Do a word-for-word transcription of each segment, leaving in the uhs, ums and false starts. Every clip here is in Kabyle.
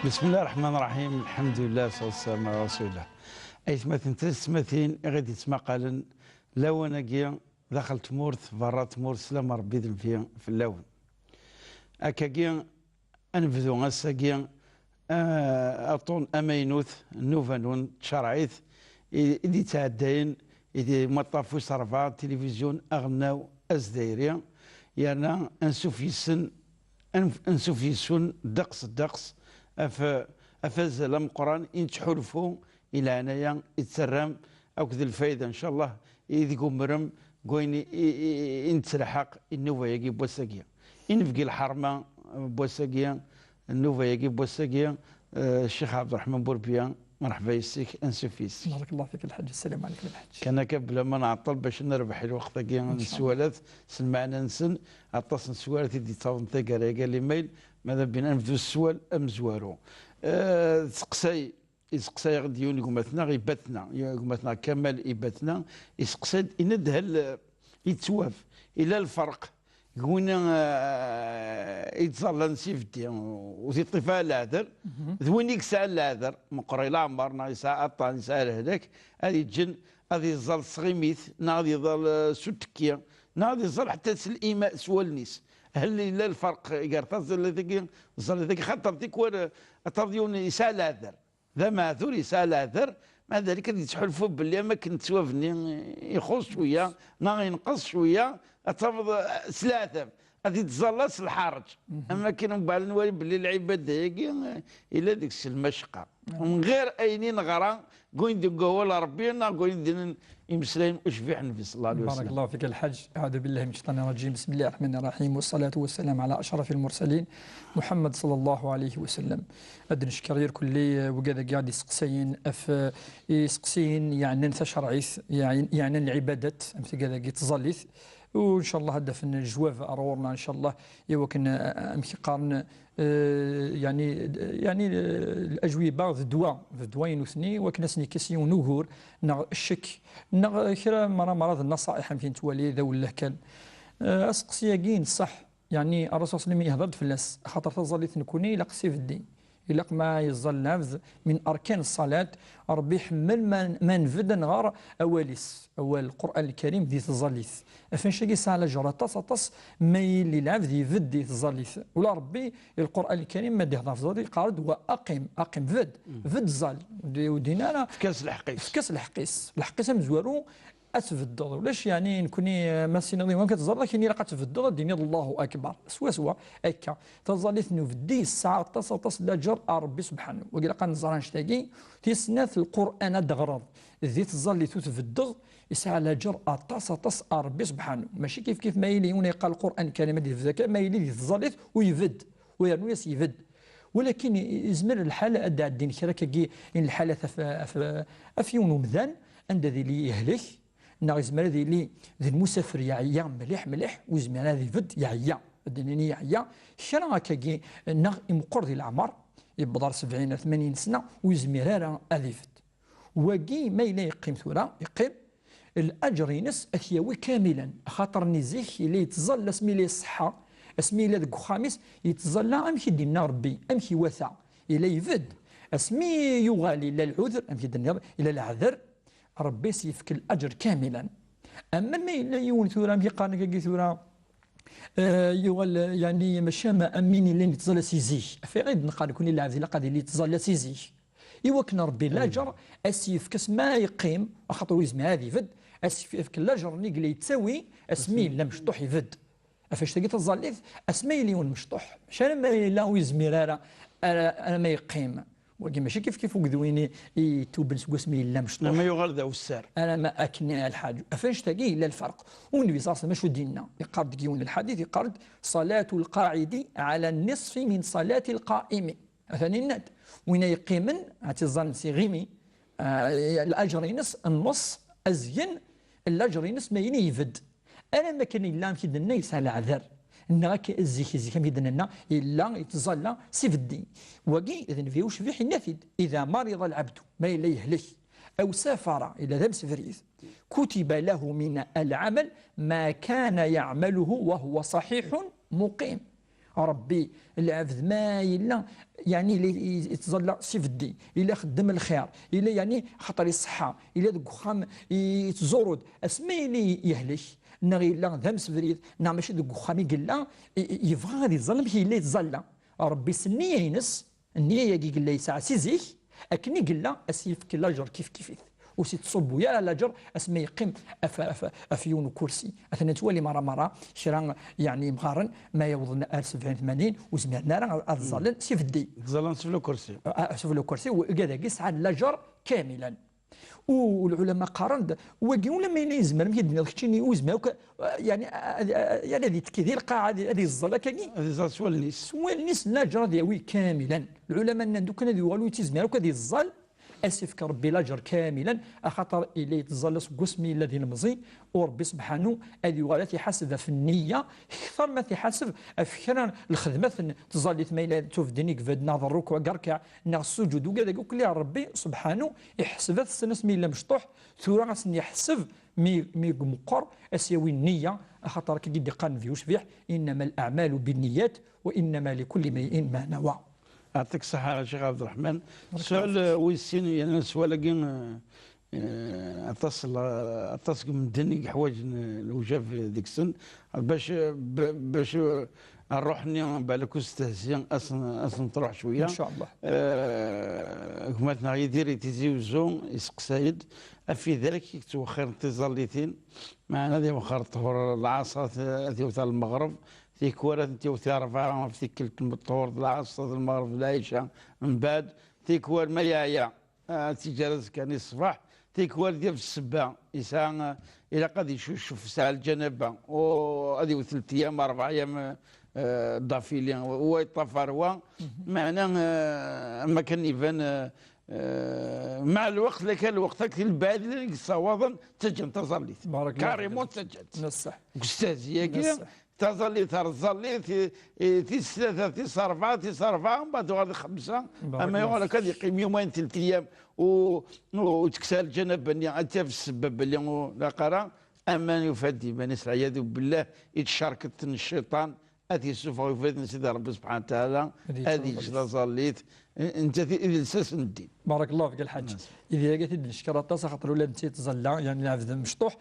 بسم الله الرحمن الرحيم، الحمد لله والصلاة والسلام على رسول الله. Aytmaten d taysetmatin i ɣ-id-yettmaqalen lawan-agi daxel tmurt, berra tmurt, sslam Rebbi d nnbi fell-awen. Akkagi ad nebdu ass-agi, ah, aṭṭun amaynut, nnuba-nwen tcerɛit i i d-yettɛeddayen i di Maṭṭaf wis ṛebɛa, tilivizyu aɣelnaw azdayri, yerna ansuf yes-sen, anf-, ansuf yes-sen ddeqs ddeqs af, af azal ameqqran i nettḥulfu, i leɛnaya i tettarram akked lfayda, ncallah, i deg umrem deg wayen i, i, i, i nettelḥaq i nnuba-agi n wass-agi. I nebgi lḥerma n wass-agi, nnuba-agi n wass-agi, eh, Ccix Ɛebderreḥman Burbiya, merḥba yes-k, ansuf yes-k. بارك الله فيك الحاج، السلام عليكم الحاج. Kan akka, bla ma nɛeṭṭel, bac ad nerbeḥ i lweqt-agi n sswalat, s lmeɛna-nsen, aṭas n sswalat i d-yettawḍen taggara-agi n limayl, ma d abin ad nebdu s sswal amezwaru. Eh, tseqsay Iseqsa-yaɣ-d yiwen n gma-tneɣ Ibatna, gma-tneɣ Kamal Ibatna, iseqsa-d, yenna-d hal, eh, yettwaf, ila lferq deg win, eh, yettẓallan s ibeddi, ur t-yeṭṭif ara leɛder, d win i yesɛan leɛder, meqqer i leɛmer, neɣ yesɛa aṭṭan, yesɛa lehlak, ad yeǧǧen ad yeẓẓal s tɣimit, neɣ ad yeẓẓal, eh, s uttekki, neɣ ad yeẓẓal ḥetta s lima, s wallen-is. Hal ila lferq gar taẓallit-agi, ẓẓallit-agi, xaṭer tikwal, eh, ad taḍ yiwen yesɛa leɛder. D ameɛdur yesɛa leɛder, ma d alik ad yettḥulfu belli am akken ttwab-nni ixuṣ cwiya, neɣ yenqes cwiya, ad tafeḍ, eh, s leɛtab, ad yettẓalla s lḥareǧ. Am akken mbeɛd nwali belli lɛibada-agi, eh, yella deg-s lmacqa. Mɣir ayen i neɣra, deg wayen deg wawal Ṛebbi, neɣ deg wayen d-nnan imeslayen ucbiḥ Nnbi صلى الله عليه وسلم. بارك الله فيك الحاج. أعوذ بالله من الشيطان الرجيم. بسم الله الرحمن الرحيم. والصلاة والسلام على أشرف المرسلين محمد صلى الله عليه وسلم. Ad d-neckeṛ irkelli, eh, wigad-agi i d-iseqsayen ɣef, eh, iseqsiyen yeɛnan tacerɛit, yeɛn-, yeɛnan lɛibadat, am tigad-agi tẓallit. U ncallah ad d-afen lejwab ar ɣur-neɣ, ncallah, i wakken, eh, amek i qqaren, eh, yeɛni, yeɛni, eh, lajwiba d ddwa, d ddwa i nutni, wakken ad sen-yekkes yiwen ugur, neɣ ccek, neɣ kra mara mara d nnaṣa'iḥ, amek i nettwali, d awelleh kan. Eh, aseqsi-agi n ṣṣeḥ, yeɛni Ṛṛasul صلى الله عليه وسلم yehder-d fell-as, axaṭer taẓallit nekni ilaq s ibeddi. Ilaq ma yeẓẓal lɛebd min arkan ṣṣalat, Ṛebbi iḥemmel ma, ma nbedd ad nɣer awal-is, awal Lqur'an Lkarim di tẓallit. Ɣef annect-agi yesɛa laǧer aṭas, aṭas, ma yili lɛebd ibedd di tẓallit. Ula Ṛebbi, Lqur'an Lkarim, ma d-ihder ɣef tẓallit, yeqqar-d: "Wa aqim, aqim, bedd, bedd ẓẓal." Ur d-, ur d-yenna ara. Efk-as lḥeqq-is. Efk-as lḥeqq-is. Lḥeqq-is amezwaru, ad tbeddeḍ. Ulac, yeɛni, nekni, eh, ma tessneḍ iwamek ad teẓreḍ, akken ilaq ad tbeddeḍ, ad d-tiniḍ: "Allahu akbar." Swaswa akka. Taẓallit n ubeddi yesɛa aṭas, aṭas n laǧer ar Ṛebbi subḥanu. Wagi ilaq ad neẓra annect-agi. Tis snat, Lqur'an ad d-teɣreḍ di tẓallit ur tbeddeḍ, yesɛa laǧer aṭas, aṭas ar Ṛebbi subḥanu. Mačči kif kif ma yili yiwen yeqqar Lqur'an Lkarim ad yebdu akka, ma yili di tẓallit u ibedd, u yernu-yas ibedd. Walakin i-, izmer lḥal ad d-ɛeddin kra akkagi n lḥalat ɣef, ɣef, ɣef yiwen umdan, anda ad yili yehlek, neɣ izmer ad yili d lmusafer yeɛya mliḥ, mliḥ, ur yezmir ad ibedd, yeɛya. Ad d-nini yeɛya, kra akkagi, neɣ imeqqer di leɛmer, yewweḍ ar sebɛin ar tmanyin sna, ur yezmir ara ad ibedd. Wagi, ma yella yeqqim tura, yeqqim, laǧer-ines ad t-yawi kamilan, axaṭer nni zik yella yettẓalla asmi yella iṣeḥḥa, asmi yella deg uxxam-is, yettẓalla amek i d-yenna Ṛebbi, amek iwata, yella ibedd. Asmi yuɣal, yella lɛuder, amek i d-tenniḍ, yella leɛder, Ṛebbi s-yefk laǧer kamilan. Ama ma yella yiwen tura, amek i qqaren akkagi tura, eh, yuɣal, yeɛni, mačči am, am win yellan yettẓalla si zik. Ɣef ayɣer i d-neqqar nekni lɛebd ilaq ad yili yettẓalla si zik? I wakken Ṛebbi laǧer, a s-yefk asmi ara yeqqim, axaṭer ur yezmir ad ibedd, a s-yefk laǧer-nni i yella yettawi asmi yella mecṭuḥ ibedd. Ɣef annect-agi taẓallit, asmi yella yiwen mecṭuḥ, mačči alamma yella ur yezmir ara, ara, alamma yeqqim. Wagi mačči kif kif akked win i, i yettuben seg wasmi yella mecṭuḥ. Alamma yuɣal d awessar. Alamma akken a lḥaǧ. Ɣef annect-agi yella lferq. U Nnbi صلى الله عليه وسلم acu d-yenna? Yeqqar-d deg yiwen n lḥadit, yeqqar-d: "صلاة القاعد على النصف من صلاة القائم." Atan yenna-d, win ay yeqqimen, ad t-iẓẓalen s iɣimi, ah, laǧer-ines, nneṣ, azgen, laǧer-ines ma yini ibedd. Alamma kan yella, amek i d-nenna, yesɛa leɛder. Neɣ akka zik, zik, amek i d-nenna, yella yettẓalla s ibeddi. Wagi, d nnbi ucbiḥ, yenna-t-id: "إذا مرض العبد", ma yella yehlek, "أو سافر", yella d amsebrid, "كتب له من العمل ما كان يعمله وهو صحيح مقيم." Ṛebbi, lɛebd ma yella, yeɛni, yella yettẓalla s ibeddi, yella ixeddem lxir, yella, yeɛni, xaṭer iṣeḥḥa, yella deg uxxam yettẓurru-d, asmi yella yehlek, neɣ yella d amsebrid, neɣ mačči deg uxxam i yella, i, i, yebɣa ad iẓẓal amek yella yettẓalla. Ṛebbi s nniya-ines, nniya-agi yella yesɛa si zik, akken i yella, a s-yefk laǧer kifkif-it. Ur s-ittṣubbu ara laǧer asmi yeqqim af, af, af yiwen ukursi. Atan nettwali merra merra kra, yeɛni, imɣaren ma yawḍen ar sebɛin tmanyin ur zmiren ara ad ẓẓallen s ibeddi. Ẓẓallen s ukursi. A, s ukursi, u-, ugad-agi sɛan laǧer kamilan. U lɛulama qqaren-d, wagi ula ma yella yezmer, amek i d-tenniḍ keččini, ur yezmir akk, yeɛni, ad, ad, yeɛni ad yettekki di lqaɛa, ad, ad yeẓẓal akkagi. Ad yeẓẓal s wallen-is. S wallen-is, laǧer ad yawi kamilan. Lɛulama nnan-d, lukan ad yuɣal ur yettizmir akk ad yeẓẓal, a s-ifk Rebbi laǧer kamilan, axaṭer yella yettẓalla seg wasmi yella d ilemẓi, u Rebbi sebḥanu ad yuɣal ad t-iḥaseb ɣef nniya, kter ma t-iḥaseb ɣef kra n lxedmat n tẓallit, ma yella d tufdin i ibedd, neɣ d rrukuɛ deg rrkeɛ, neɣ ssuǧud, ugad-agi akk, Rebbi sebḥanu iḥesb-at-sen asmi yella mecṭuḥ, tura a sen-iḥeseb mi, mi meqqer, a s-yawi nniya, axaṭer akka i d-iqqaren di usbiḥ, إنما الأعمال بالنيات وإنما لكل امرئ ما نوى. Yeɛṭik ṣṣeḥḥa a Ccix Ɛebderreḥman. Sual, eh, wis sin, yerna sual-agi, eh, eh, aṭas n la-, aṭas n medden i yeḥwaǧen, eh, lewjab deg-sen, bac, ba-, bac, eh, ṛṛuḥ-nni, balak ur stehzi, a s-, a s-nṭruḥ cwiya. Ncallah. Eh, gma-tneɣ Yidir i Tizi Uzzu, iseqsay-d, ɣef widak i yettwexxiren tiẓallitin, meɛna ad iwexxer ṭṭhur lɛaṣer, ad t-, ad t-iwet ɣer lmeɣreb, tikwal ad t-iwet ɣer ṛebɛa ɣef tikkelt n ṭṭhur d lɛaṣer d lmeɣreb d lɛica, mbeɛd tikwal ma yeɛya, ah, ad tt-iǧǧ ar azekka-nni ṣṣbeḥ, tikwal d yaf ssebba, yesɛa, ah, ilaq ad icucef, yesɛa lǧanaba, u ad iwet telt ayyam, ṛebɛa ayyam, ah, ḍafili, wa yeṭṭafar wa, meɛna, ah, am akken iban, ah, ah, mɛa lweqt, laka lweqt, akked lbeɛd llan i yessawaḍen, ttaǧǧan taẓallit. Barakallahu fik. Carrément ttaǧǧan-tt. Neṣṣeḥ. Deg ustehzi-agi, neṣṣeḥ. Taẓallit ar tẓallit, i, i, tis tlata, tis ṛebɛa, tis ṛebɛa, mbeɛd tuɣal di xemsa, ama yuɣal akka ad yeqqim yumayen, telt ayyam, u, u, u tekkes ara lǧanaba-nni, ad taf ssebba belli ur ilaq ara, aman yufa-d iman-is, lɛiyadu billah, i tcerket n cciṭan, ad yessufeɣ yufa-d n Sidi Ṛebbi subḥanahu wa taɛala, ad yeǧǧ taẓallit, n-, nettat i d lsas n ddin. Barakallahu fik a Lḥaǧ. Idi-agi ad t-id-neckeṛ aṭas, axaṭer ula d netta yettẓalla, yeɛni lɛebd mecṭuḥ,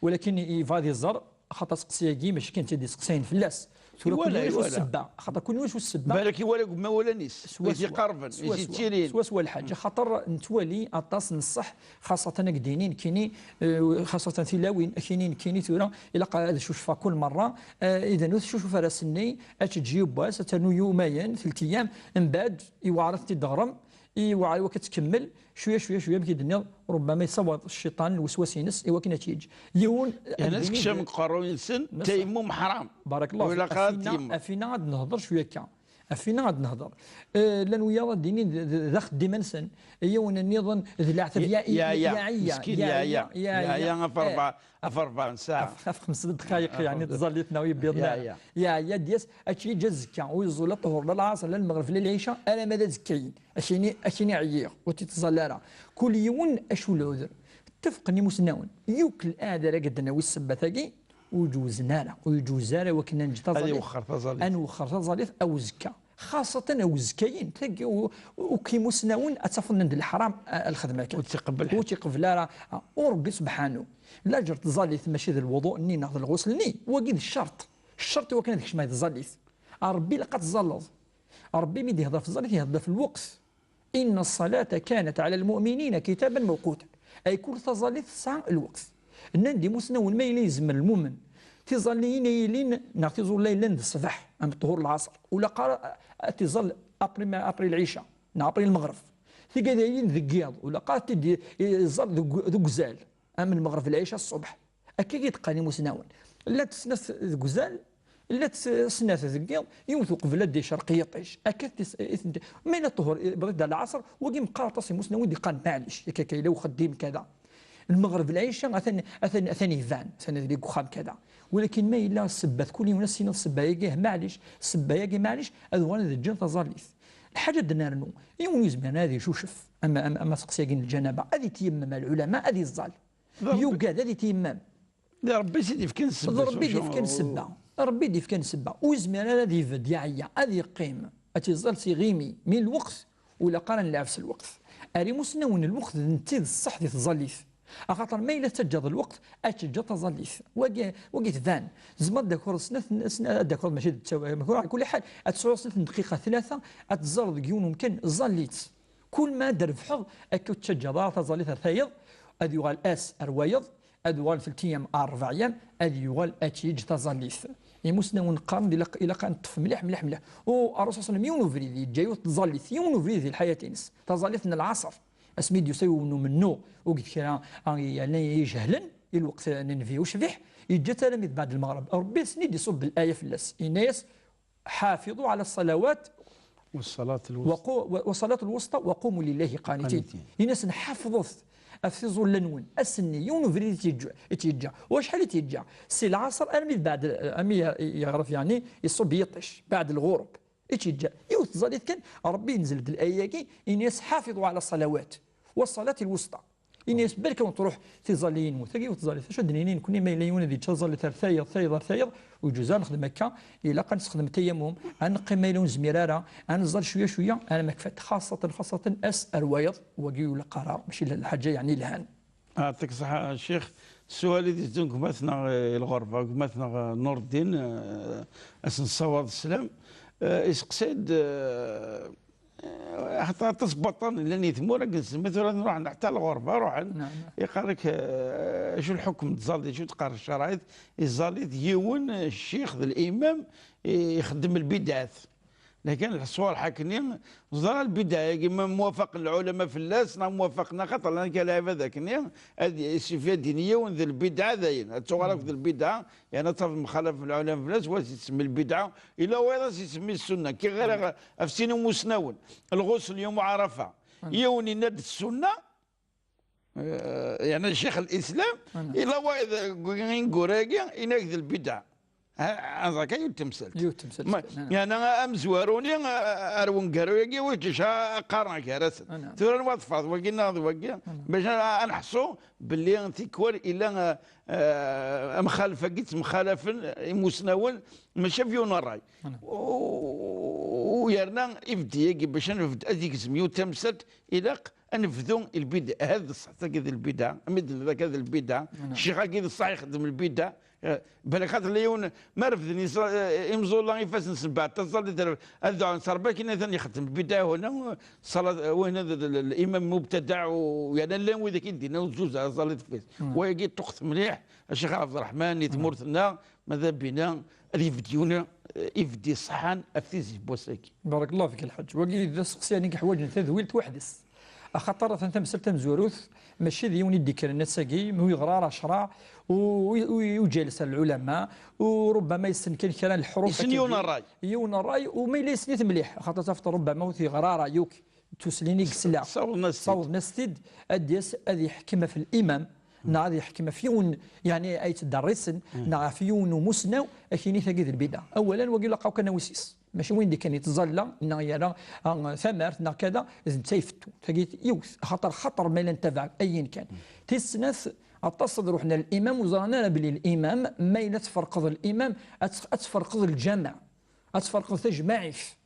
walakin yebɣa ad iẓer, axaṭer aseqsi-agi mačči kan d tid iseqsayen fell-as. Tura kul yiwen s ssebba. Axaṭer kul yiwen s ssebba. Balak iwala deg imawlan-is, swaswa, i t-iqerben, i t-ittirin. Swaswa Lḥaǧ. Axaṭer nettwali aṭas n ṣṣeḥ, xaṣatan ad k-d-inin nekkini, eh, xaṣatan tilawin, ad k-inin nekkini tura, ilaq ad cucfeɣ kul merra, eh, idan ur tcucuf ara s-nni, ad teǧǧ yiwwas, ad ternu yumayen, telt ayyam, mbeɛd, iwɛer ad t-id-teɣrem, iwɛer i wakken ad tkemmel, cwiya, cwiya, cwiya, amek i d-tenniḍ, rubbama yessawaḍ cciṭan lweswas-ines i wakken ad tt-yeǧǧ. Yiwen, ad d-inin tekcem deg uqerruy-nsen, tayammum ḥram. Barakallahu fik. Ur ilaq ara ad tayammum. Af-ina ad nehḍer cwiya akka. Af-ina ad nehḍer. Eh, llan wiyaḍ ad d-inin d, d, d axeddim-nsen. Yiwen nniḍen d leɛtab, ya, ya, ya, ya, miskin, ya, ya, ya, ya, ya, ya, af ṛebɛa, af ṛebɛa n ssaɛa. Af, af xemsa n ddqayeq, yeɛni, tẓallit neɣ yebbiḍ. Ya, ya. Ya, ya, ad d-yas, ad tt-yeǧǧ azekka, ur yeẓẓul la ṭṭhur, la lɛaṣer, la lmeɣreb, la lɛica, alamma d azekka-yin. Akini, akini ɛyiɣ, ur t-ittẓalla ara. Kul yiwen acu lɛuder. Ttafqen imusnawen. Yukel aɛdar ad d-nawi ssebbat-agi, ur ǧewzen ara, ur yeǧwez ara i wakken ad neǧǧ taẓallit. Ad iwexxer taẓallit. Ad nwexxer taẓallit awezekka. Xaṣatan awezekka-yin, tagi u-, u-, akk imusnawen ad tafeḍ-nen d leḥram, a, a lxedma kan. Ur tt-iqebbel ḥedd. Ur tt-iqebbel ara. A, u Ṛebbi subḥanu. Laǧer tẓallit mačči d lwuḍu-nni neɣ d lɣusl-nni, wagi d ccerṭ. Ccerṭ i wakken ad kecmeɣ i tẓallit. A Ṛebbi ilaq ad tẓalleḍ. Ṛebbi mi d-ihder ɣef tẓallit, ihder ɣef lweqt. إن الصلاة كانت على المؤمنين كتابا موقوتا. Ay kul taẓallit tesɛa lweqt. Nnan-d imusnawen ma yella yezmer lmumen tiẓalliyin ay yilin neɣ tiẓulla yellan d ṣṣbeḥ, am ṭṭhur lɛaṣer, ur ilaq ara ad tiẓall après ma, après lɛica, neɣ après lmeɣreb. Tigad ay yilin deg yiḍ, ur ilaq ara ad t-id-iẓall deg, deg uzal, am lmeɣreb, lɛica, ṣṣbeḥ. Akka i d-qqaren imusnawen. Llant snat deg uzal, llant snat deg yiḍ, yiwet uqbel ad d-icreq yiṭij. Akka tis-, i tent-, ma yella ṭṭhur, eh, bɣiɣ d lɛaṣer, wagi meqqar aṭas imusnawen d-iqqaren, maɛlic, yak akka yella uxeddim, kada. Lmeɣreb, lɛica, atan, atan, atan iban, atan deg uxxam, kada. Walakin ma yella ssebbat, kul yiwen ad s-iniḍ ssebba-agi, maɛlic, ssebba-agi, maɛlic, ad uɣalen ad ǧǧen taẓallit. Lḥaǧa ad d-nernu, yiwen ur yezmir ad icucef, ama, ama, ama aseqsi-agi n lǧanaba, ad ityemmem, a lɛulama, ad iẓẓal. D Ṛebbi. Yugad ad ityemmem. D Ṛebbi i s-id-ifkan ssebba. D Ṛebbi i s-id-ifkan ssebba. Rebbi d-ifkan ssebba. Ur yezmir ara ad ibedd, yeɛya, ad yeqqim, ad t-iẓẓal s iɣimi, mi lweqt ur ilaq ara ad nleɛɛeb s lweqt. Ar imusnawen, lweqt d netta i d ṣṣeḥ di tẓallit. Axaṭer ma yella tettaǧǧaḍ lweqt, ad teǧǧeḍ taẓallit. Wagi, wagi tban. Tzemreḍ ad d-takureḍ snat, snat, ad d-takureḍ mačči d ttawa, ma kura, ɛla kulli ḥal, ad tesɛuḍ snat n dqiqa, tlata, ad teẓẓareḍ deg yiwen umkan, ẓẓallit. Kul ma ad d-trebḥeḍ, akka ur tettaǧǧaḍ ara taẓallit ar tayeḍ, ad yuɣal ass ar wayeḍ, ad uɣal teltiyam ar rebɛiyam, ad yuɣal ad tt-yeǧǧ taẓallit. Imusnawen qqaren-d ilaq, ilaq ad neṭṭef mliḥ, mliḥ, mliḥ. U Ṛṛusul ṣalla Llahu ɛalayhi wa sallam, yiwen ubrid yeǧǧa yiwet tẓallit, yiwen ubrid di lḥayat-ines. Taẓallit n lɛaṣer. Asmi d-yusa yiwen n umennuɣ, ur kra, a, yerna ijehlen, i lweqt n Nnbi ucbiḥ, yeǧǧa-tt armi d beɛd lmeɣreb. Ṛebbi asen-id-iṣubb laya fell-as. Yenna-yas, حافظوا على الصلوات والصلاة الوسطى. وقو-، و-، والصلاة الوسطى وقوموا لله قانتين. قانتين. Yenna-asen, ḥafḍet ɣef tiẓulla-nwen. Ass-nni, yiwen ubrid i tt-yeǧǧa, i tt-yeǧǧa. U acḥal i tt-yeǧǧa? Si lɛaṣer armi d beɛd, armi ye-, yeɣref, yeɛni, iṣubb yiṭij, beɛd lɣurub. I tt-yeǧǧa? Yiwet tẓallit kan, Ṛebbi yenzel-d laya-agi, yenna-yas, حافظوا على الصلوات والصلاة الوسطى. Ini-as, "Balak awen truḥ tiẓalliyin-nwen." Tagi yiwet tẓallit. Acu ad d-nini nekni ma yella yiwen ad yečč taẓallit ar tayeḍ, tayeḍ, ar tayeḍ, ur yeǧuz ara nexdem akka, ilaq ad nessexdem tayamum, ad neqqim ma yella ur nezmir ara, ad neẓẓal cwiya, cwiya, arma kfat. Xaṣṣatan, xaṣṣatan ass ar wayeḍ, wagi ur ilaq ara, mačči d lḥaǧa yeɛni yelhan. Ɛṭik ṣṣeḥḥa, a Ccix. Ssual i d-iteddun deg umatneɣ, eh, i lɣerba, deg umatneɣ, eh, Nureddin, eh, ad s-nessawaḍ sslam, eh, iseqsay-d, eh, Eh, aṭas n waṭṭanen llan i tmura, akken tsemmi tura nruḥen ḥetta lɣerba, ruḥen. Naɛam. Iqal-ak, eh, acu lḥukm n tẓallit, acu teqqar ccariɛt, i tẓallit yiwen, eh, ccix d limam, i-, ixeddem lbidɛat. Lakin ṣṣwar ḥakken-i, ẓra lbidɛa-agi ma mwafaqen lɛulama fell-as, neɣ mwafaqen, axaṭer llan kra lɛibad akken-i, ad yessifadin yiwen d lbidɛa dayen, ad tuɣal akk d lbidɛa, Yerna ad tafeḍ mxalaf lɛulama fell-as, wa as-isemmi lbidɛa, ila wayeḍ as-isemmi ssunna. Kkiɣ ɣer ɣef sin umusnawen. Lɣusl yum Ɛarafa. Yiwen yenna-d ssunna, eh, yerna Ccix Lislam, ila wayeḍ deg ineggura-agi, yenna-ak d lbidɛa. Ha, ha, ẓer kan yiwet temsalt. Yiwet temsalt. Ma, yerna amezwaru-nni, eh, ar wengaru-agi, ur ǧǧiɣ ara qqaren gar-asen. Tura anwa teffeɣ d wagi neɣ d wagi, bac a, a neḥṣu belli tikwal ila, eh, eh, amxalef-agi ttemxalafen imusnawen, mačči ɣef yiwen n ṛṛay. U, u yerna ibeddi-agi bac ad nebd-, ad yegzem yiwet tamsalt, ilaq ad nebdu i lbidɛa, hadi ṣṣeḥ-agi d lbidɛa, mi d-nenna akka d lbidɛa, ccix-agi d ṣṣeḥ ixeddem lbidɛa, eh, balak xaṭer la yiwen, ma refden is-, eh, imẓulla ifassen-nsen beɛd taẓallit, ad dɛun s Ṛebbi akken atan ixeddem lbidɛa huna, ṣṣalat, eh, win d, d, d, limam mubtadaɛ, u yerna llan wid akken d-yennan ur tǧuz ara tẓallit fis. Wayagi ṭṭuqet mliḥ, a Ccix Ɛebderreḥman, i tmurt-nneɣ, mada bina ad ibedd yiwen, eh, ibedd iṣeḥḥan ɣef tizi n wass-agi. Barakallahu fik a Lḥaǧ. Wagi d aseqsi-nni i yeḥwaǧen tadwilt weḥd-s. Axaṭer atan tamsalt tamezwarut, mačči d yiwen i d-ikkren ass-agi, mi ur yeɣri ara ccreɛ, u, u, u, ur yeǧǧa ara lɛulama, u rubbama yessen kan kra n leḥruf. Yessen yiwen n ṛṛay. Yiwen n ṛṛay, u ma yella yessen-it mliḥ, axaṭer tafeḍ rubbama ur t-yeɣri ara yakk, tuslin i yesla. Sawḍen-as-t-id. Sawḍen-as-t-id, ad d-yas ad yeḥkem ɣef limam, neɣ ad yeḥkem ɣef yiwen, yeɛni, ay yettderrisen, neɣ ɣef yiwen umusnaw, ad ak-yini tagi d lbidɛa. Awalan, wagi ilaq akk ad nawi s-is. Mačči win d-ikkan yettẓalla, neɣ yerra, ah, tamart, neɣ kada, d netta ifettu. Tagi yiwet, axaṭer, xaṭer ma yella nettabaɛ ayen kan. Tis snat, aṭas ad ruḥen ar limam, ur ẓran ara belli limam, ma yella tferqeḍ limam, ad tf-, ad tferqeḍ lǧameɛ, ad tferqeḍ tajmaɛit.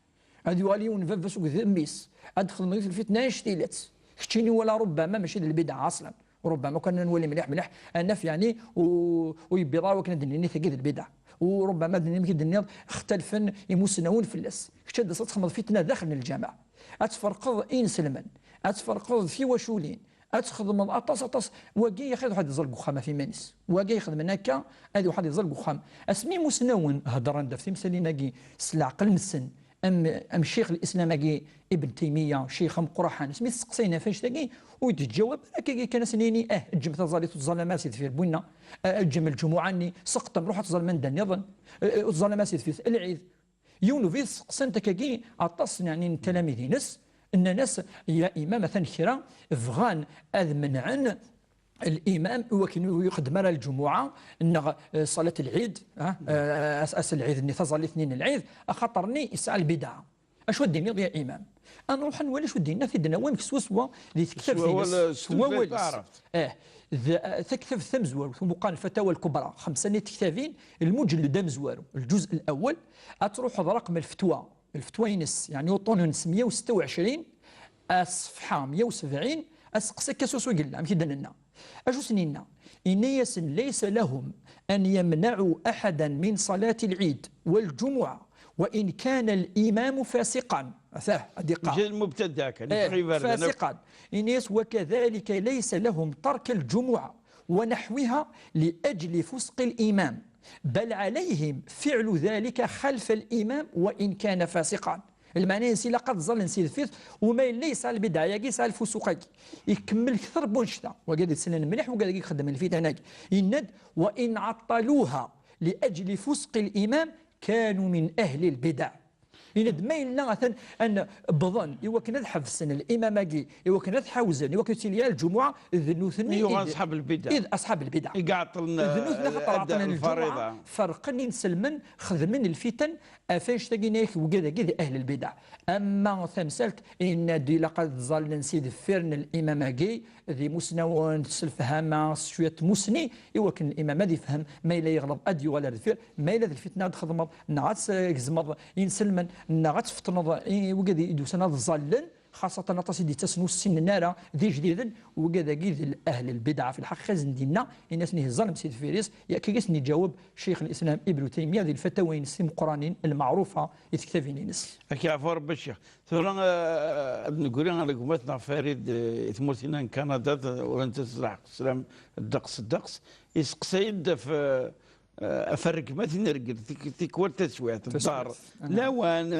Ad yuɣal yiwen baba-s akked mmi-s, ad d-xedmeḍ yiwet lfitna annect-ilatt. Keččini wala rubbama mačči d lbidɛa aṣlan. Rubbama kan ad nwali mliḥ, mliḥ, ad naf, yeɛni, u, u yewwiḍ ara wakken ad d-nini tagi d lbidɛa. U rubbama ad d-nini, mi k-d-nniḍ, xtalfen imusnawen fell-as. Kečč ad d-taseḍ ad txedmeḍ fitna daxel n lǧameɛ. Ad tferqeḍ inselmen, ad tferqeḍ tiwaculin, ad txedmeḍ aṭas, aṭas. Wagi yaxi ad iruḥ ad iẓẓal deg uxxam ɣef iman-is. Wagi ixedmen akka, ad iruḥ ad iẓẓal deg uxxam. Asmi imusnawen heddren-d ɣef timsalin-agi s leɛqel-nsen, am, am Ccix Lislam-agi Ibn Taymiya, ccix ameqqran, asmi t-steqsayen ɣef annect-agi, ur d-yettjawab ara, akka kan ad sen-yini, ah, ǧǧem taẓallit ur tẓallam ara si deffir n winna, ah, ǧǧem lǧumuɛa-nni, seqṭem, ruḥ ad tẓallem anda nniḍen, ah, ur tẓallam ara si deffir lɛid. Yiwen ubrid seqsan-t akkagi aṭas n, yeɛni, n tlamid-ines, nnan-as, ya imam, atan kra bɣan ad menɛen limam i wakken ur ixeddem ara lǧumuɛa neɣ, eh, ṣalat lɛid, ah, eh, ass, ass lɛid-nni, taẓallit-nni n lɛid, axaṭer-nni yesɛa lbidɛa. Acu ad d-tiniḍ, ya imam? Ad nruḥ ad nwali acu d-yenna, ad t-id-nawi amek swaswa di tektabt-ines, s wawal-is. Eh, d, eh, taktabt tamezwarut, umeqqar Lfatawa Lkubra, xemsa n tektabin, lmuǧelled amezwaru, lǧuz lawal, ad truḥeḍ raqem lfetwa, lfetwa-ines, yeɛni uṭṭun-ines meyya u setta u ɛecrin, aṣefḥa meyya u sebɛin, aseqsi akka swaswa i yella, amek i d-nenna. Acu sen-yenna? Yenna-yasen: ليس لهم أن يمنعوا أحدا من صلاة العيد والجمعة وإن كان الإمام فاسقا. Atah, ad iqqar. Mačči d lmubtada kan, eh, yeffeɣ iberdan akk. فاسقا. Yenna-yas: وكذلك ليس لهم ترك الجمعة ونحوها لأجل فسق الإمام، بل عليهم فعل ذلك خلف الإمام وإن كان فاسقا. Lmeɛna-ines ilaq ad ẓallen si deffir-s, u ma yella yesɛa lbidɛa-agi, yesɛa lfusuq-agi. Ikemmel kter n wannect-a. Wagi ad issnen mliḥ, wagi ad ixeddmen lfitan-agi. Yenna-d: وإن عطلوها لأجل فسق الإمام كانوا من أهل البدع. Yenna-d ma yella atan an wwḍen i wakken ad ḥebsen limam-agi, i wakken ad t-ḥawzen, i wakken ur yettili ara lǧumuɛa, d nutni i d aṣḥab lbidɛa. I d aṣḥab lbidɛa. I iɛeṭṭlen, d nutni, eh, axaṭer ɛeṭṭlen lǧumuɛa, ferqen inselmen, xedmen lfitan, ɣef annect-agi-nni, wigad-agi d ahl lbidɛa. Ama tamsalt, yenna-d ilaq ad ẓallen si deffir n limam-agi, d imusnawen s lefhama, s cwiya n tmussni, i wakken limam ad ifhem, ma yella yeɣleḍ ad yuɣal ar deffir, ma yella d lfitna ad txedmeḍ, neɣ ad tgezmeḍ inselmen, neɣ ad tfeṭneḍ i wigad i d-usan ad ẓallen, xaṣatan aṭas i d-yettasen ur ssinen ara, d ijdiden, wigad-agi d ahl lbidɛa. Fi lḥaqiqa, i sen-d-yenna, ini-asen ihi ẓẓalem si deffir-is, yak i sen-iǧaweb Ccix Lislam Ibnu Taymiya di lfatawa-ines timeqqranin lmeɛrufa i tektabin-ines. Ad k-yeɛfu Rebbi a Ccix. Tura, eh, ad negri ar gma-tneɣ Farid, eh, i tmurt-inna n Kanada, t-, ur nettas lḥeqq sslam ddeqs, ddeqs. Iseqsay-d ɣef, eh, ɣef rregmat n rregel, tik-, tikwal taswiɛt, taswiɛt, ddar, aha, lawan,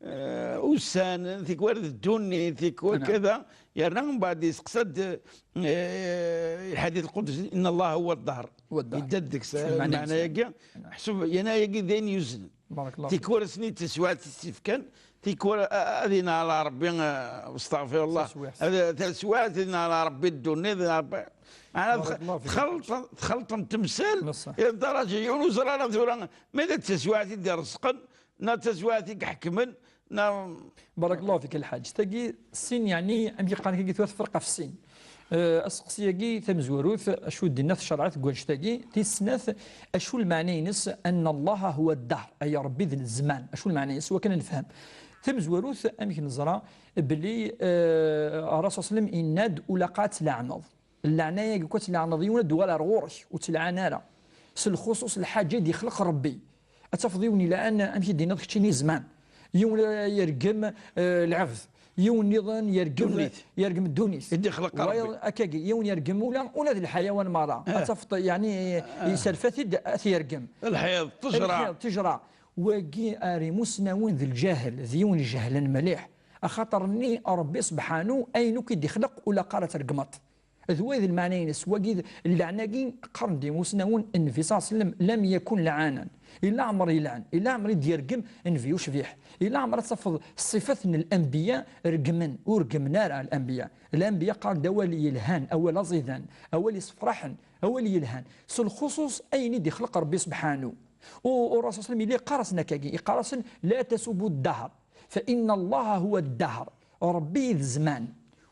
eh, ussan, tikwal d ddunit, tikwal, aha, kada, yerna mbeɛd iseqsa-d, eh, lḥadit lqudsi, إن الله هو الدهر. هو الدهر. Yedda-d deg-s, lmeɛna-agi, aha, ḥsub, yerna ayagi d ayen yuznen. Barakallahu fik. Tikwal ass-nni d taswiɛt i s-ifkan, tikwal a-, ad yenɛel Ṛebbi, eh, astaɣfirullah. Taswiɛt. Ad, taswiɛt yenɛel Ṛebbi ddunit, Ṛebbi. Ɛni tx-, barakallahu fik. Txelṭem, txelṭem temsal, neṣṣeḥ, ila daraǧa yiwen ur ẓri ara tura ma d taswiɛt i d-irezzqen, neɣ d taswiɛt i iḥekmen, neɣ. Barakallahu fik a lḥaǧ. Tagi sin, yeɛni, amek i qqaren tagi tura, tefreq ɣef sin. Eh, aseqsi-agi tamezwarut, acu d-tenna tcerɛet deg wannect-agi? Tis snat, acu lmeɛna-ines أن الله هو الدهر, ay Ṛebbi d zzman? Acu lmeɛna-ines? Wakken ad nefhem. Tamezwarut, amek neẓra belli, eh, Ṛṛasul صلى الله عليه وسلم yenna-d: ur ilaq ad tleɛneḍ. Lleɛna-agi, kul ad tleɛneḍ yiwen, ad d-tuɣal ar ɣur-k, ur ttelɛan ara. S lxuṣuṣ lḥaǧa i d-ixleq Ṛebbi. Ad tafeḍ yiwen ilɛan, amek i d-tenniḍ keččini, zzman. Yiwen, eh, yergem, eh, lɛebd. Yiwen nniḍen yergem, ddunit, yergem ddunit. I d-ixleq Ṛebbi. Wayeḍ akkagi, yiwen yergem ula, ula d lḥayawan merra. Eh. Ad tafeḍ, yeɛni, eh, iserfa-t-id, ad t-yergem. Lḥiḍ, ṭṭejra. Lḥiḍ, ṭṭejra. Wagi ar imusnawen d lǧahel, d yiwen jehlen mliḥ. Axaṭer-nni Ṛebbi sebḥanu, ayen akk i d-ixleq ur ilaq ara ad t-tregmeḍ. D wayeḍ lmeɛna-ines, wagi d lleɛna-agi, qqaren-d imusnawen, Nnbi صلى الله عليه وسلم لم يكن لعانا. Ila ɛmer yelɛen, ila ɛmer i d-yergem Nnbi ucbiḥ. Ila ɛmer ad tafeḍ ṣṣifat n lanbiya reggmen, ur reggmen ara lanbiya. Lanbiya qqaren-d awal yelhan, awal aẓidan, awal yessefraḥen, awal yelhan. S lxuṣuṣ ayen i d-ixleq Ṛebbi sebḥanu. U, u Ṛṛasul صلى الله عليه وسلم yella yeqqar-asen akkagi, yeqqar-asen: لا تسبوا الدهر فإن الله هو الدهر. Ṛebbi d zzman.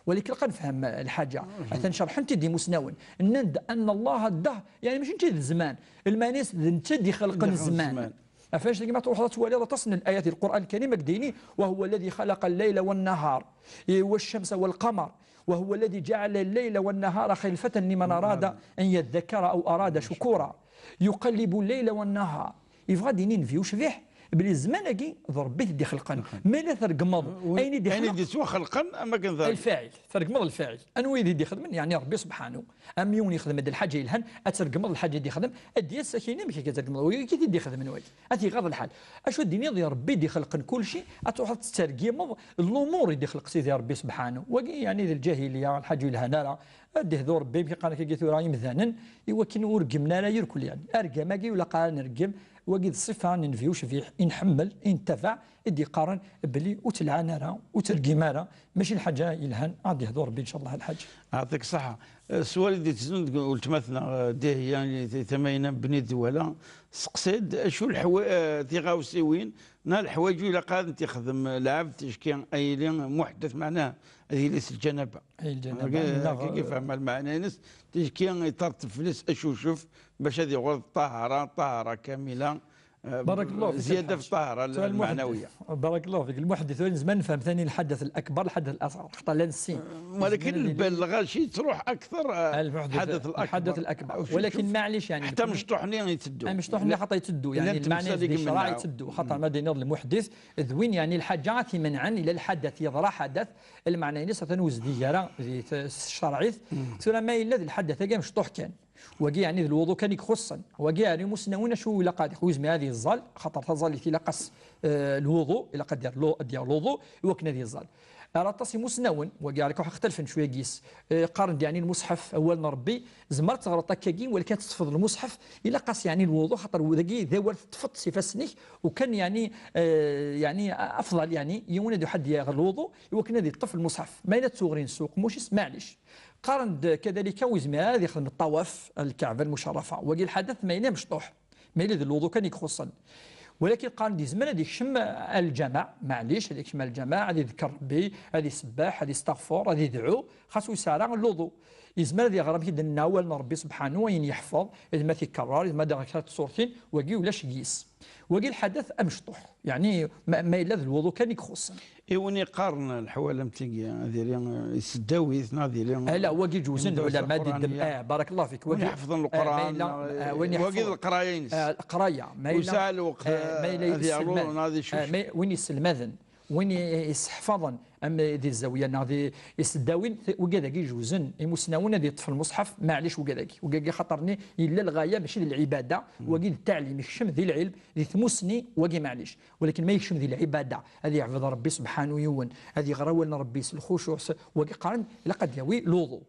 Walakin ilaq ad nefhem lḥaǧa. Atan cerḥen-t-id imusnawen. Nnan-d أن الله الدهر, yeɛni mačči netta i d zzman. Lmeɛna-s d netta i d-ixelqen zzman. Ɣef wannect-agi ma truḥeḍ ad twaliḍ aṭas n layat di Lqur'an Lkarim ad k-d-yini: وهو الذي خلق الليل والنهار والشمس والقمر وهو الذي جعل الليل والنهار خلفة لمن أراد أن يذكر أو أراد شكورا. يقلب الليل والنهار. Yebɣa ad d-yini Nnbi ucbiḥ belli zzman-agi d Ṛebbi i t-id-ixelqen. Ma yella tregmeḍ ayen i d-ixleq, ayen i d-yettwaxelqen, am akken tregmeḍ. Lfaɛil, tregmeḍ lfaɛil. Anwa i t-id-ixedmen? Yeɛni Ṛebbi sebḥanu. Am yiwen yexdem-d lḥaǧa yelhan, ad tregmeḍ lḥaǧa i d-ixdem, ad d-yas ad k-yini amek akka tregmeḍ, wagi i t-id-ixedmen wagi. Ad t-iɣaḍ lḥal. Acu ad d-tiniḍ i Ṛebbi i d-ixelqen kulci, ad truḥeḍ tettergimeḍ lumuṛ i d-ixleq Sidi Ṛebbi sebḥanu? Wagi, yeɛni, d lǧahiliya, lḥaǧa ur yelhan ara. Ad d-ihdu Ṛebbi, amek i qqaren akkagi tura imdanen, i wakken ur reggmen ara irkel, yeɛni. Argam-agi ur ilaq ara ad nreggem, wagi d ṣṣifa n Nnbi ucbiḥ i nḥemmel, i nettabaɛ, i d-yeqqaren belli ur ttelɛan ara, ur tergim ara, mačči lḥaǧa yelhan. Ad d-ihdu Ṛebbi, ncallah, a lḥaǧ. Yeɛṭik ṣṣeḥḥa. Eh, sswal i d-ittezzun deg weltma-tneɣ, eh, Dihya, i tamayna n Bni Dwala, seqsay-d acu lḥwa-, eh, tiɣawsiwin neɣ leḥwayeǧ ilaq ad n-tixdem lɛebd ticki ad yili muḥdeth, meɛnaha ad yili s lǧanaba. Ay lǧanaba, neɣ, kif, eh, fehmeɣ lmeɛna-ines, ticki yeṭṭerṭeb fell-as acucef bac ad yuɣal d ṭṭahara, ṭṭahara kamila. Eh, بارك الله فيك زيادة في الطاهرة المعنوية. بارك الله فيك. المحدث, ur nezmer ad nefhem tani lḥadat al-akbar, lḥadat al-asɣar. Xaṭer la nessin. Walakin lbal lɣaci yettruḥ akthar, eh, lḥadat al-akbar. Walakin maɛlic, yani, ḥtta amecṭuḥ-nni yetteddu. Amecṭuḥ-nni xaṭer yetteddu, yani, lmeɛna di ccṛeɛ yetteddu. Xaṭer ma d-iniḍ lmuḥdith, d win, yani, lḥaǧa ad t-imenɛen, ila lḥadat, yeḍra ḥadat, lmeɛna-ines atan ur yezdig ara di t-, s tcerɛit. Tura ma yella d lḥadat-agi amecṭuḥ kan. Wagi, yeɛni, d lwuḍu kan i ixuṣṣen. Wagi, yeɛni, imusnawen acu ilaq ad ixdem? Ur yezmir ad yeẓẓal, xaṭer taẓallit ilaq-as, eh, lwuḍu, ilaq ad d-yerr lu-, ad d-yerr luḍu i wakken ad yeẓẓal. Ar aṭas imusnawen, wagi, yeɛni, ixtalfen cwiya deg-s, eh, qqaren-d, yeɛni, lmuṣḥef, awal n Ṛebbi, tzemreḍ ad teɣreḍ akkagi, walakin ad teṭṭfeḍ lmuṣḥef, ilaq-as, yeɛni, lwuḍu, xaṭer dagi d awal teṭṭfeḍ-t s ifassen-ik, ukan, yeɛni, eh, yeɛni, afḍal, yeɛni, yiwen ad iḥadd yaɣ lwuḍu i wakken ad yeṭṭef lmuṣḥef. Ma yella d tuɣrin s uqemmuc-is, maɛlic. Qqaren-d kadalika ur yezmir ara ad yexdem ṭṭawaf lkaɛba lmucerrafa. Wagi lḥadat ma yella mecṭuḥ, ma yella d lwuḍu kan i ixuṣṣen. Walakin qqaren-d yezmer ad yekcem ar lǧameɛ, maɛlic, ad yekcem ar lǧameɛ, ad iḍekkeṛ Ṛebbi, ad isebbeḥ, ad isteɣfer, ad idɛu, xas ur yesɛi ara lwuḍu. Yezmer ad iɣer, amek i d-nenna, awal n Ṛebbi subḥanu, ayen yeḥfeḍ, yezmer ad t-ikerrer, yezmer ad iɣer kra n tṣurtin, wagi ulac deg-s. Wagi lḥadat amecṭuḥ, yeɛni ma, ma yella d lwuḍu kan i ixuṣṣen. I win iqqaren leḥwal am tigi, ad yili, eh, iseddaw-it, neɣ ad yili, ala, wagi ǧewzen lɛulama ad iddem, eh, barakallahu fik, win iḥefḍen Leqran, eh, win iḥefḍen, eh, wagi d leqraya-ines. Eh, leqraya, ma yella, yesɛa lweqt, eh, ma yella ad yaluḍ, neɣ ad icucef. Eh, ma, win yesselmaden, win i, i, yesseḥfaḍen, am di zzawiya neɣ di iseddawin, t-, wigad-agi ǧewzen imusnawen ad yeṭṭef lmuṣḥef, maɛlic wigad-agi. Wigad-agi xaṭer-nni yella lɣaya mačči d lɛibada, wagi d ttaɛlim, ikcem di lɛilm, di tmussni, wagi maɛlic. Walakin ma yekcem di lɛibada, ad yeɛbed Ṛebbi subḥanu yiwen, ad iɣer awal n Ṛebbi s lxucuɛ, s, wagi qqaren, ilaq ad yawi luḍu.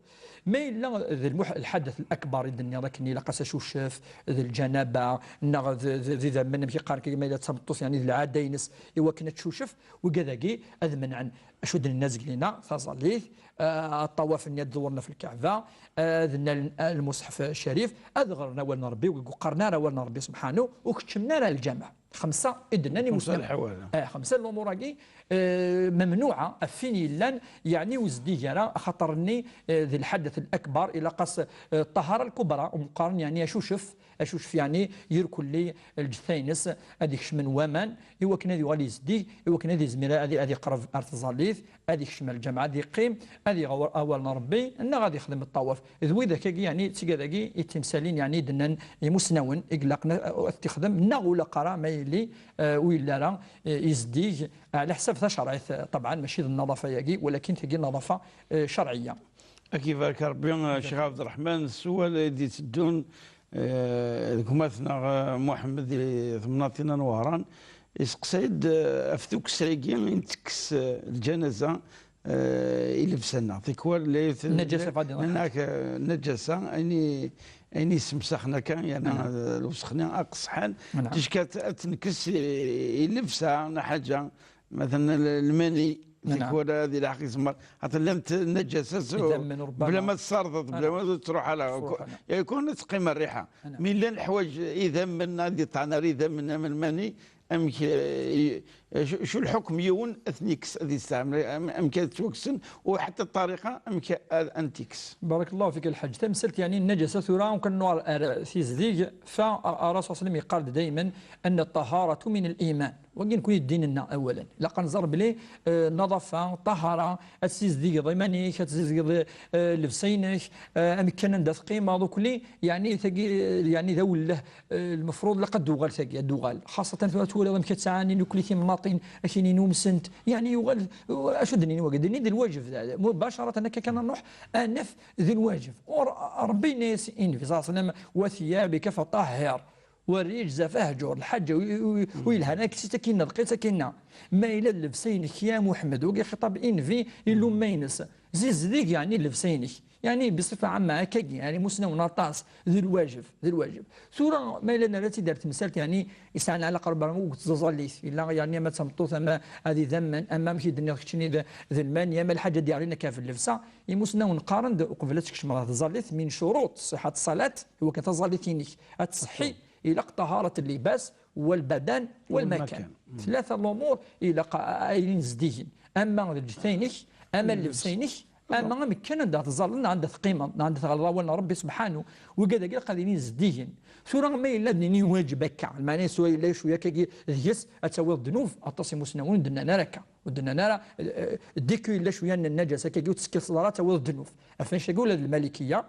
Ma yella d lmuḥ-, lḥadat lakbar i d-nniɣ akken ilaq-as acucef, d lǧanaba, neɣ d, d, d idammen, amek i qqaren, ma yella d tameṭṭut, yeɛni d lɛada-ines, i wakken ad tcucef, wigad-agi ad menɛen. Acu d-nenna zgelina, taẓallit, ah, ṭṭawaf-nni ad dewren ɣef lkaɛba, ah, ad nalen, ah, lmuṣḥef ccarif, ad ɣren awal n Ṛebbi, ur qqaren ara awal n Ṛebbi subḥanu, ur keččmen ara lǧameɛ. Xemsa i d-nnan imusnawen. Xemsa lḥwal. Eh, xemsa n lumuṛ-agi, eh, mamnuɛa, ɣef win yellan, yeɛni ur zeddig ara, axaṭer-nni, eh, d lḥadat lakbar, ilaq-as, eh, ṭṭahara lkubra, umi qqaren, yeɛni acucef, acucef, yeɛni irkelli lǧetta-ines, ad ikecmen waman, i wakken ad yuɣal yezdig, i wakken ad izmir ad, ad iqreb ar tẓallit, ad ikcem ar lǧameɛ, ad iqqim, ad iɣer awal n Ṛebbi, neɣ ad ixdem ṭṭawaf. D widak-agi, yeɛni, d tigad-agi i d timsalin, yeɛni, i d-nnan imusnawen, i ilaqen ad t-ixdem, neɣ ur ilaq ara ma yili, eh, ur yelli ara, eh, izdig, ɛla ḥsab tacerɛit, eh, ṭebɛan, mačči d nnaḍafa-agi, walakin tagi d nnaḍafa, eh, cerɛiyya. Ad k-ibarek Ṛebbi, eh, Ccix Ɛebderreḥman, s wawal i d-itteddun, eh, d gma-tneɣ, eh, Muḥemmed di temnaḍt-inna n Wehran, iseqsay-d, eh, ɣef tukksa-agi i ntekkes, eh, lǧanaza, eh, i llebsa-nneɣ. Tikwal la yet-, nnaǧasa, nnan-ak, eh, nnaǧasa, ayen i, ayen i semsaxen akka, yerna, eh, lewsex-nni aqesḥan, ticki ad, ad tenkes i, i llebsa, neɣ ḥaǧa, matalan, l-, lmani, tikwal ad ilḥeq yezmer. Xaṭer llant nnaǧasat, bla ma tessardeḍ, bla ma tṛuḥ ala. Yakun ad teqqim rriḥa. Mi llan leḥwayeǧ, idammen, ad iṭṭɛen ar idammen am lmani, amek, eh, i-, acu, acu lḥukm yiwen ad ten-ikkes, ad yesteɛmel, am-, amek ad ttwakksen, u ḥatta ṭṭariqa amek ad, ad ten-ikkes. Barakallahu fik a lḥaǧ. Tamsalt, yeɛni, n nnaǧasa tura, kan nuɣal ar tizdig, fa, a, a, Rasul sallam yeqqar-d daymen, أن الطهارة من الإيمان. Wagi nekni d ddin-nneɣ awalen. Ilaq ad nẓer belli, eh, nnaḍafa, ṭṭahara, ad tessizdigeḍ iman-ik, ad tessizdigeḍ, eh, llebsa-inek, eh, amek kan anda teqqimeḍ, ukli, yeɛni, tagi, eh, yeɛni, d awelleh, eh, lmefruḍ ilaq ad d-tuɣal tagi, ad d-tuɣal. Xaṣṣatan tura twalaḍ amek ad ttɛanin ukli timnaṭin, akinin umsent, yeɛni, yuɣal, eh, acu d-nnin wagi? D-nnin d lwajeb, d, mubacaratan akka kan ad nruḥ, ad naf d lwajeb. Ur, Ṛebbi yenna-yas i Nnbi ṣalla Llahu ɛalayhi wa sallam, وثيابك فطهر. والرجز فاهجر. Lḥaǧa ur, ur, ur yelhan, ad k-tt-id-, akinna, lqis akinna. Ma yella d llebsa-inek, ya Muḥemmed, wagi xiṭab i Nnbi, i lumma-ines. Zizdig, yeɛni llebsa-inek. Yeɛni, bṣifa ɛamma, akkagi, yeɛni, musnawen aṭas, d lwajeb, d lwajeb. Tura, ma yella nerra-tt-id ar temsalt, yeɛni, yesɛan ɛlaqa Rebbi ur yettẓallit, yella, yeɛni, ama d tameṭṭut, ama ad idammen, ama amek i d-nniɣ keččini d, d lmani, ama lḥaǧa d-yeɣlin akka ɣef llebsa, imusnawen qqaren-d, uqbel ad tkecmeḍ ɣer tẓallit, min curuṭ ṣiḥat ṣṣalat, i wakken taẓallit-inek ad tṣeḥḥi, ilaq ṭaharat llibas, wal badan, wal makan. Tlata n lumuṛ ilaq a, a, a ilin zeddigen. Ama d lǧetta-inek, ama llebsa-inek, ama amek kan anda teẓẓalleḍ, neɣ anda teqqimeḍ, neɣ anda tɣelleḍ awal n Rebbi subḥanu, wigad-agi ilaq ad ilin zeddigen. Tura ma yella ad nini wajeb akka, lmeɛna yeswa yella cwiya akkagi deg-s, ad tawiḍ ddnub, aṭas imusnawen ur d-nnan ara akka. Ur d-nnan ara, eh, eh, dès que yella cwiya n nnaǧasa akkagi ur tettekkiḍ ara ad tawiḍ ddnub. Ɣef annect-agi ula d lmalikiya,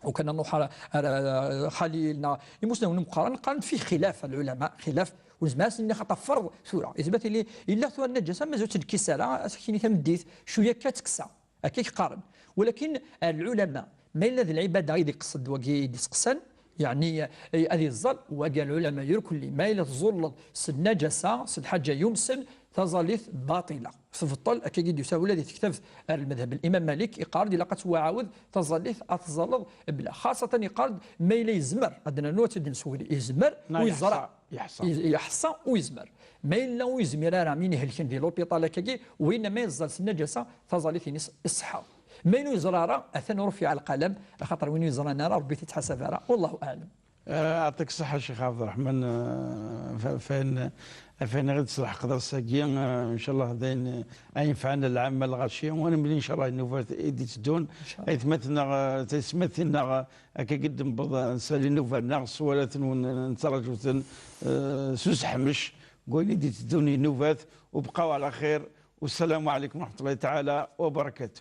ukan ad nruḥ ar, ar, ar Xalil, neɣ imusnawen imeqqaren, qqaren-d fih xilaf lɛulama, xilaf, ur nezmir ad s-nini xaṭer ferḍ tura. Yezmer ad tili, yella tura nnaǧasa, mazal ur tt-nekkis ara, ad s-ak-tini tameddit, cwiya akka ad tekkes. Akka i qqaren. Walakin, ar lɛulama, ma yella d lɛibada i d-iqsed wagi i d-iseqsan, yeɛni, eh, ad iẓẓal, wagi ar lɛulama irkelli, ma yella tẓulleḍ s nnaǧasa, s lḥaǧa yumsen, taẓallit baṭila. Tbeṭṭel, akka i d-yusa ula di tektabt ar lmadhab n Imam Malik, iqqar-d ilaq ad twaɛawed taẓallit ad tẓalleḍ bla. Xaṣatan iqqar-d ma yella yezmer, ad d-nernu ad tt-id-nessugri, yezmer, neɣ u yeẓra. Yeḥṣa, yeḥṣa. Ye-, yeḥṣa u yezmer. Ma yella ur yezmir ara, min ihelken di l'hôpital akkagi, winna ma yeẓẓal s nnaǧasa, taẓallit-ines iṣeḥḥa. Ma yella ur yeẓra ara, atan rufiɛ lqalam, axaṭer win ur yeẓran ara, Rebbi t-ittḥasab ara. Wallahu aɛlam. Eh, Yeɛṭik ṣṣeḥḥa, Ccix Ɛebderreḥman, eh, f-, f-, ayen, f-, ayen i ɣ-d-tesleḥqeḍ ass-agi, eh, ncallah d ayen, eh, ay yenfɛen lɛamma lɣaci, u ad nemlil ncallah i nnubat i d-iteddun. Ncallah. Aytmaten-nneɣ, eh, taysetmatin-nneɣ, eh, akka i d-newweḍ, eh, nsali nnuba-nneɣ, s wawal-nwen, eh, nettraǧu-ten, eh, s useḥmec, deg wayen i d-iteddun i nnubat, u bqaw ɛla xir, wassalamu ɛalaykum wa raḥmatullahi taɛala wa barakatuh.